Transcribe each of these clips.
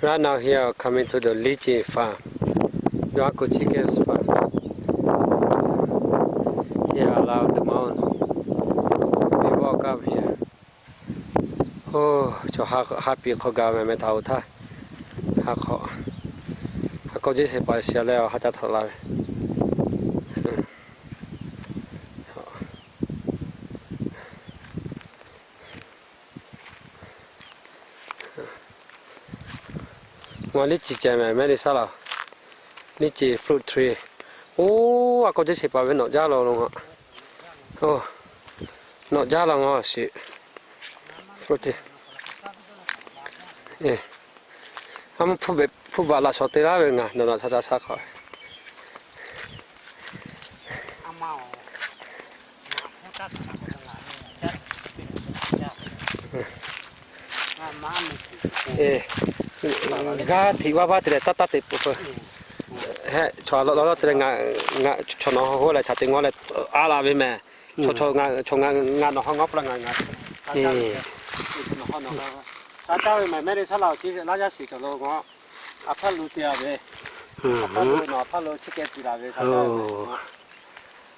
Right now here, coming to the Lichi farm. Yuaku chicken farm. Here allow the mount. We walk up here. Oˇ, chaw ha, ha piˍ hk'aw gaˬ mehˍ mehˍ htaꞈ oˬ htaˇ, ha hk'aw, ha k'aw jeˇ sheˍ paˍ shiˍ leh awˬ ha ca htaꞈ la ve. Ngaˬ liˇ ciˍ ceh mehˍ mehˍ le shaˉ laˬ. Liˇ ciˍ fruit tree. Oˇ, a k'aw jeˇ sheˍ paˍ ve nawꞈ jaˇ law lo ngaˬ. Oˇ, nawꞈ jaˇ law ngaˬ shiˍ. Fruit tree. A, hpuˇ baˬ laꞈ shawnˍ te laˇ ve ngaˬ nawˬ nawˬ ca ca shaˉ hk'aw. Gaˇ hteꞈ vaˇ vaˇ te leh taˇ taˇ te peuˬ hpeuˬ. Hehˆ, chaw law law te leh ngaˬ, ngaˬ chaw nawˬ ha hoˉ leh cha te ngaw leh a laˬ ve mehˍ. Chaw, chaw ngaˬ, chaw ngaˬ, ngaˬ nawˬ ha ngaw peuˬ la ngaˬ, ngaˬ, nawˬ ha nawˬ ha, shaˉ caˇ ve mehˍ mehˍ le shaˉ laˬ awˬ ciˉ laˇ yaˇ shiˍ cawˬ lo ngaˬ, a hpaˇ lo te a ve, a hpaˇ lo nawˬ a hpaˇ lo chi keh tiˍ laˬ ve shaˉ caˇ ve mehˍ.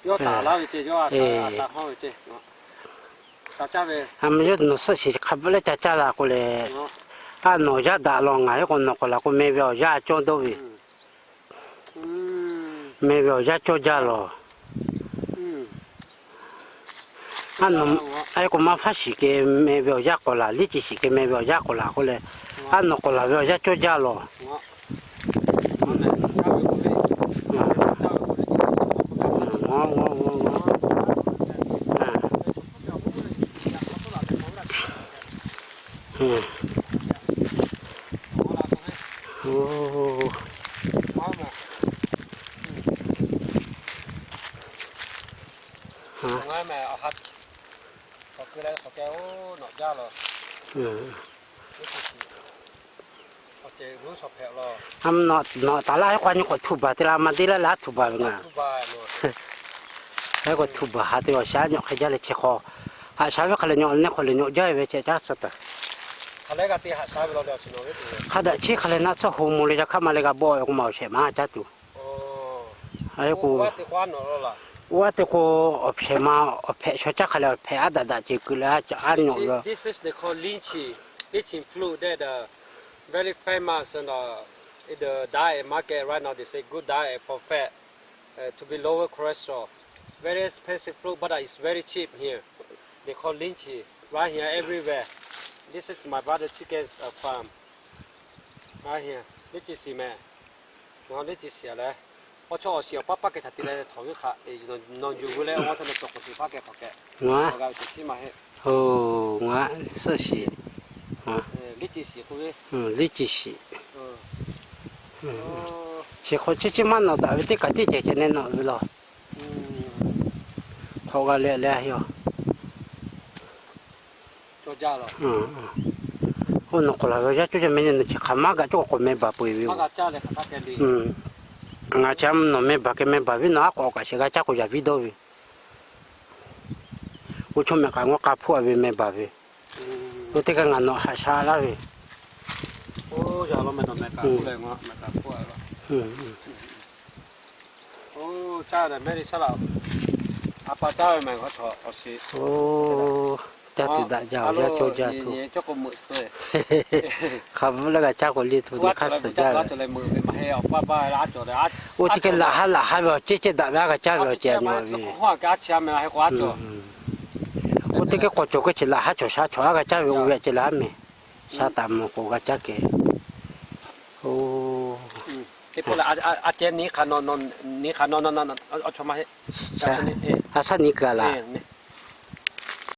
Yawˇ taˍ laˇ ve ceh, yawˇ a shaˉ hawˇ ve ceh, shaˉ caˇ ve. A meh yawˇ nawˬ suhˆ shiˍ hk'a bvuhˆ leh ca caˇ la k'o leh, a nawˬ yaˇ daꞈ law ngaˬ heˆ k'o nawˬ k'awꞈ laˬ k'o meh ve awˬ yaˇ cawˇ dawˇ ve. Meh ve awˬ yaˇ cawˇ jaˇ lawˬ. A nawˬ, a k'o maˇ hpaˇ shiˍ keh meh ve awˬ yaˇ k'awꞈ laˬ, liˇ ciˍ shiˍ keh meh ve awˬ yaˇ k'awꞈ laˬ k'oˆ leh, a nawˬ k'awꞈ laˬ ve awˬ yaˇ cawˇ jaˇ lawˬ. Nawˬ taˍ laˇ hehˉ k'o a nyi k'awꞈ htu baˬ te la ma deˇ laˇ leh a htu baˬ ve ngaˬ. Hehˉ k'o htu baˬ ha te awˬ shaˉ nyawꞈ hk'e jaˇ leh chi hk'aw, haꞈ sha ve hk'a leh nyawꞈ neˇ hk'aw leh nyawꞈ jaˇ ve ceh caˇ tcuh taˍ. Hk'a daꞈ cheˇ hk'a leh naˆ tsuhˇ ho mo leh yaꞈ hk'aˇ ma leh g'a bawˆ ve k'o ma awˬ shehˍ ma caˇ tuˬ. Oˇ, a te k'o, awˬ hpehꞈ ma, awˬ hpehꞈ shaw caˇ hk'a leh awˬ hpehꞈ aˉ daꞈ daꞈ ceuˬ keu leh a caꞈ a nyi awˬ ve. This is they call lychee. Lychee fruit that, uh, very famous and, uh, in the diet market right now. They say good diet for fat, uh, to be lower cholesterol. Very expensive fruit, but, uh, it's very cheap here. They call lychee. Right here, everywhere. This is my brother chicken's, uh, farm. Right here. Liˇ ciˍ shiˍ mehˍ. Ngaˬ liˇ ciˍ shiˍ a leh, awˬ chawˇ awˬ shiˍ awˬ paˇ paˇ keh htaꞈ te leh htawˍ g'uˇ hk'aꞈ, nawˬ yuˬ g'uˇ leh awˬ chawˇ na cawˬ k'oˍ shiˍ paˇ keh hk'awꞈ keh. Ngaˬ oˬ, ngaˬ suhˆ shiˍ, liˇ ciˍ shiˍ k'oˆ ve, liˇ ciˍ shiˍ. Shiˍ hk'aw chi chi maˇ nawꞈ daꞈ ve teˇ kaꞈ teˇ cehˬ ceh neh nawꞈ ve law. Hk'awꞈ g'a leh leh a yoˬ. Oˇ nawˬ k'awꞈ laˬ ve awˬ yaˇ cawˇ jaˇ meh, nawˬ chi hk'aˬ maˇ gaꞈ cawˇ k'awꞈ meh baˬ peu eˬ ve yoˬ. Ngaˬ chi nawˬ meh baˬ keh meh baˬ ve nawˬ aˉ k'awꞈ kaꞈ shehˍ g'a caˇ k'o yaꞈ viˉ dawˇ ve. Oˇ chaw mehꞈ k'aꞈ ngaw k'a hpuˇ a ve meh baˬ ve. Oˇ teˇ g'aˇ ngaˬ nawˬ haꞈ sha laˇ ve. Oˇ, caˇ tuˬ daꞈ jaˇ awˬ yaˇ cawˇ jaˇ tuˬ. Hk'a bvuhˆ leh g'a caˇ k'o liˇ tuˬ ve hk'a suhˍ jaˇ ve. Oˇ teˇ geh laꞈ ha laꞈ ha ve awˬ cehˇ cehˇ daꞈ ve a g'a caˇ ve awˬ cehˇ a nyi ve. Oˇ teˇ geh k'awꞈ cawˬ keu chi laꞈ ha cawˬ sha cawˬ a g'a caˇ ve oˇ ve a ceh laꞈ mehˍ. Sha taˍ mvuh k'o g'a caˇ keh. Oˇ, a shaˉ nyi kaꞈ laˬ.